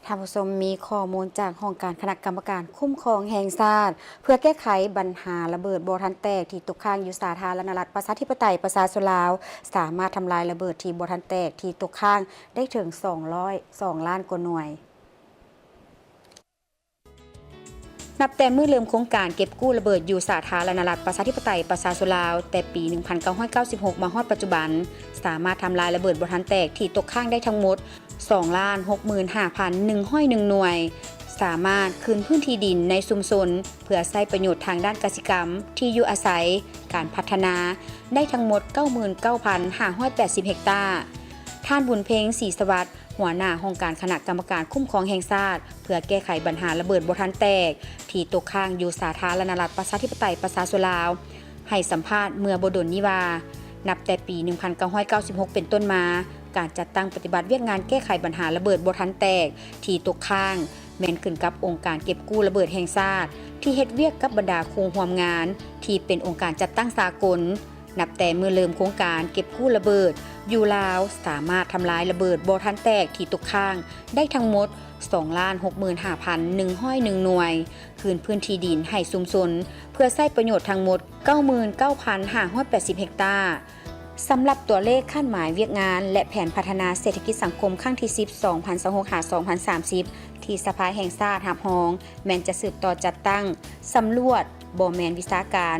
ທ່ານຜູ້ຊົມ, ມີຂໍ້ມູນຈາກຫ້ອງການຄະນະກຳມະການຄຸ້ມຄອງແຫ່ງຊາດ ເພື່ອແກ້ໄຂບັນຫາລະເບີດບໍ່ທັນແຕກທີ່ຕົກຄ້າງຢູ່ສາທາລະນະລັດ ປະຊາທິປະໄຕ ປະຊາຊົນລາວ ສາມາດທຳລາຍລະເບີດທີ່ບໍ່ທັນແຕກທີ່ຕົກຄ້າງໄດ້ເຖິງສອງຮ້ອຍສອງລ້ານກວ່າໜ່ວຍ. ນັບແຕ່ມື້ເລີ່ມໂຄງການເກັບກູ້ລະເບີດຢູ່ສາທາລະນະລັດ ປະຊາທິປະໄຕ ປະຊາຊົນລາວ ແຕ່ປີໜຶ່ງພັນເກົ້າຮ້ອຍເກົ້າສິບຫົກ ມາຮອດປັດຈຸບັນ, ສາມາດທຳລາຍລະເບີດບໍ່ທັນແຕກທີ່ຕົກຄ້າງໄດ້ທັງໝົດ ສອງລ້ານຫົກໝື່ນຫ້າພັນໜຶ່ງຮ້ອຍໜຶ່ງໜ່ວຍ, ສາມາດຄືນພື້ນທີ່ດິນໃນຊຸມຊົນ ເພື່ອໃຊ້ປະໂຫຍດທາງດ້ານກະສິກຳ, ທີ່ຢູ່ອາໄສ, ການພັດທະນາ ໄດ້ທັງໝົດ ເກົ້າໝື່ນເກົ້າພັນຫ້າຮ້ອຍແປດສິບເຮັກຕາ. ທ່ານ ບຸນເພັງ ສີສະຫວັດ ຫົວໜ້າຫ້ອງການຄະນະກຳມະການຄຸ້ມຄອງແຫ່ງຊາດ ເພື່ອແກ້ໄຂບັນຫາລະເບີດບໍ່ທັນແຕກ ທີ່ຕົກຄ້າງຢູ່ສາທາລະນະລັດ ປະຊາທິປະໄຕ ປະຊາຊົນລາວ ໃຫ້ສຳພາດເມື່ອບໍ່ດົນນີ້ວ່າ, ນັບແຕ່ປີໜຶ່ງພັນເກົ້າຮ້ອຍເກົ້າສິບຫົກເປັນຕົ້ນມາ, ການຈັດຕັ້ງປະຕິບັດວຽກງານແກ້ໄຂບັນຫາລະເບີດບໍ່ທັນແຕກທີ່ຕົກຄ້າງ ແມ່ນຂຶ້ນກັບອົງການເກັບກູ້ລະເບີດແຫ່ງຊາດ ທີ່ເຮັດວຽກກັບບັນດາຄູ່ຮ່ວມງານ ທີ່ເປັນອົງການຈັດຕັ້ງສາກົນ. ນັບແຕ່ມື້ເລີ່ມໂຄງການເກັບກູ້ລະເບີດຢູ່ລາວ ສາມາດທຳລາຍລະເບີດບໍ່ທັນແຕກທີ່ຕົກຄ້າງໄດ້ທັງໝົດ ສອງລ້ານຫົກໝື່ນຫ້າພັນໜຶ່ງຮ້ອຍໜຶ່ງໜ່ວຍ, ຄືນພື້ນທີ່ດິນໃຫ້ຊຸມຊົນ ເພື່ອໃຊ້ປະໂຫຍດທັງໝົດ ເກົ້າໝື່ນເກົ້າພັນຫ້າຮ້ອຍແປດສິບເຮັກຕາ. ສຳລັບຕົວເລກຄາດໝາຍວຽກງານ ແລະ ແຜນພັດທະນາເສດຖະກິດສັງຄົມຄັ້ງທີສິບ ສອງພັນຊາວຫົກ ຫາ ສອງພັນສາມສິບ ທີ່ສະພາແຫ່ງຊາດຮັບຮອງ ແມ່ນຈະສືບຕໍ່ຈັດຕັ້ງສຳຫຼວດບໍ່ແມ່ນວິຊາການ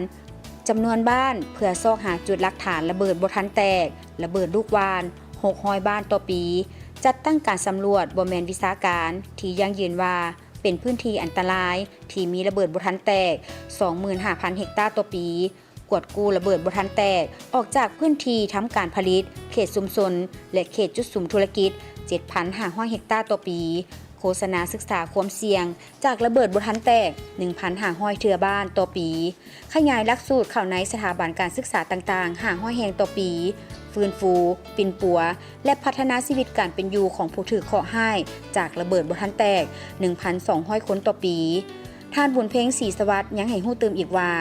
ຈຳນວນບ້ານ ເພື່ອຊອກຫາຈຸດຫຼັກຖານລະເບີດບໍ່ທັນແຕກ, ລະເບີດລູກຫວ່ານ ຫົກຮ້ອຍບ້ານຕໍ່ປີ, ຈັດຕັ້ງການສຳຫຼວດບໍ່ແມ່ນວິຊາການທີ່ຢັ້ງຢືນວ່າເປັນພື້ນທີ່ອັນຕະລາຍທີ່ມີລະເບີດບໍ່ທັນແຕກ ສອງໝື່ນຫ້າພັນເຮັກຕາຕໍ່ປີ, ກວດກູ້ລະເບີດບໍ່ທັນແຕກອອກຈາກພື້ນທີ່ທຳການຜະລິດ, ເຂດຊຸມຊົນ ແລະ ເຂດຈຸດສຸມທຸລະກິດ ເຈັດພັນຫ້າຮ້ອຍເຮັກຕາຕໍ່ປີ, ໂຄສະນາສຶກສາຄວາມສ່ຽງຈາກລະເບີດບໍ່ທັນແຕກ ໜຶ່ງພັນຫ້າຮ້ອຍເທື່ອບ້ານຕໍ່ປີ, ຂະຫຍາຍຫຼັກສູດເຂົ້າໃນສະຖາບັນການສຶກສາຕ່າງໆ ຫ້າຮ້ອຍແຫ່ງຕໍ່ປີ, ຟື້ນຟູ, ປິ່ນປົວ ແລະ ພັດທະນາຊີວິດການເປັນຢູ່ຂອງຜູ້ຖືກເຄາະຮ້າຍຈາກລະເບີດບໍ່ທັນແຕກ ໜຶ່ງພັນສອງຮ້ອຍຄົນຕໍ່ປີ. ທ່ານ ບຸນເພັງ ສີສະຫວັດ ຍັງໃຫ້ຮູ້ຕື່ມອີກວ່າ,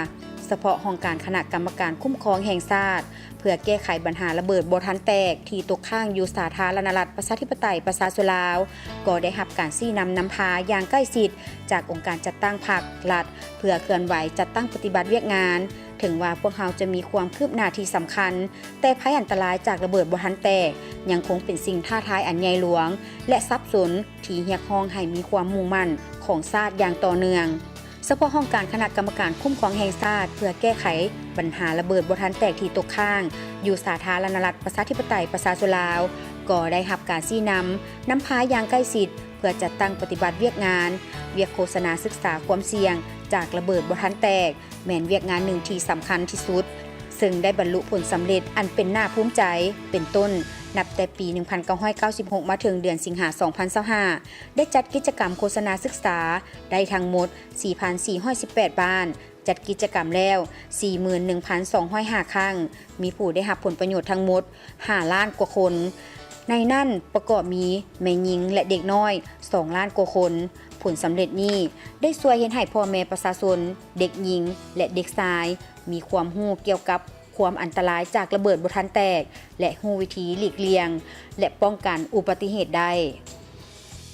ສະເພາະຫ້ອງການຄະນະກຳມະການຄຸ້ມຄອງແຫ່ງຊາດ ເພື່ອແກ້ໄຂບັນຫາລະເບີດບໍ່ທັນແຕກທີ່ຕົກຄ້າງຢູ່ສາທາລະນະລັດ ປະຊາທິປະໄຕ ປະຊາຊົນລາວ ກໍໄດ້ຮັບການຊີ້ນຳນຳພາຢ່າງໃກ້ຊິດຈາກອົງການຈັດຕັ້ງພັກ, ລັດ ເພື່ອເຄື່ອນໄຫວຈັດຕັ້ງປະຕິບັດວຽກງານ. ເຖິງວ່າພວກເຮົາຈະມີຄວາມຄືບໜ້າທີ່ສຳຄັນ, ແຕ່ໄພອັນຕະລາຍຈາກລະເບີດບໍ່ທັນແຕກ ຍັງຄົງເປັນສິ່ງທ້າທາຍອັນໃຫຍ່ຫຼວງ ແລະ ສັບສົນ ທີ່ຮຽກຮ້ອງໃຫ້ມີຄວາມມຸ່ງໝັ້ນຂອງຊາດຢ່າງຕໍ່ເນື່ອງ. ສະເພາະຫ້ອງການຄະນະກຳມະການຄຸ້ມຄອງແຫ່ງຊາດ ເພື່ອແກ້ໄຂບັນຫາລະເບີດບໍ່ທັນແຕກທີ່ຕົກຄ້າງ ຢູ່ສາທາລະນະລັດ ປະຊາທິປະໄຕ ປະຊາຊົນລາວ ກໍໄດ້ຮັບການຊີ້ນຳ ນຳພາຢ່າງໃກ້ຊິດ ເພື່ອຈັດຕັ້ງປະຕິບັດວຽກງານ, ວຽກໂຄສະນາສຶກສາຄວາມສ່ຽງຈາກລະເບີດບໍ່ທັນແຕກ ແມ່ນວຽກງານໜຶ່ງທີ່ສຳຄັນທີ່ສຸດ, ເຊິ່ງໄດ້ບັນລຸຜົນສຳເລັດອັນເປັນໜ້າພູມໃຈ ເປັນຕົ້ນ, ນັບແຕ່ປີໜຶ່ງພັນເກົ້າຮ້ອຍເກົ້າສິບຫົກ ມາເຖິງເດືອນສິງຫາ ສອງພັນຊາວຫ້າ ໄດ້ຈັດກິດຈະກຳໂຄສະນາສຶກສາໄດ້ທັງໝົດ ສີ່ພັນສີ່ຮ້ອຍສິບແປດບ້ານ, ຈັດກິດຈະກຳແລ້ວ ສີ່ໝື່ນໜຶ່ງພັນສອງຮ້ອຍຫ້າຄັ້ງ, ມີຜູ້ໄດ້ຮັບຜົນປະໂຫຍດທັງໝົດ ຫ້າລ້ານກວ່າຄົນ, ໃນນັ້ນປະກອບມີແມ່ຍິງ ແລະ ເດັກນ້ອຍ ສອງລ້ານກວ່າຄົນ. ຜົນສຳເລັດນີ້ໄດ້ຊ່ວຍເຮັດໃຫ້ພໍ່ແມ່ປະຊາຊົນ, ເດັກຍິງ ແລະ ເດັກຊາຍ ມີຄວາມຮູ້ກ່ຽວກັບຄວາມອັນຕະລາຍຈາກລະເບີດບໍ່ທັນແຕກ ແລະ ຮູ້ວິທີຫຼີກລ່ຽງ ແລະ ປ້ອງກັນອຸບັດຕິເຫດໄດ້.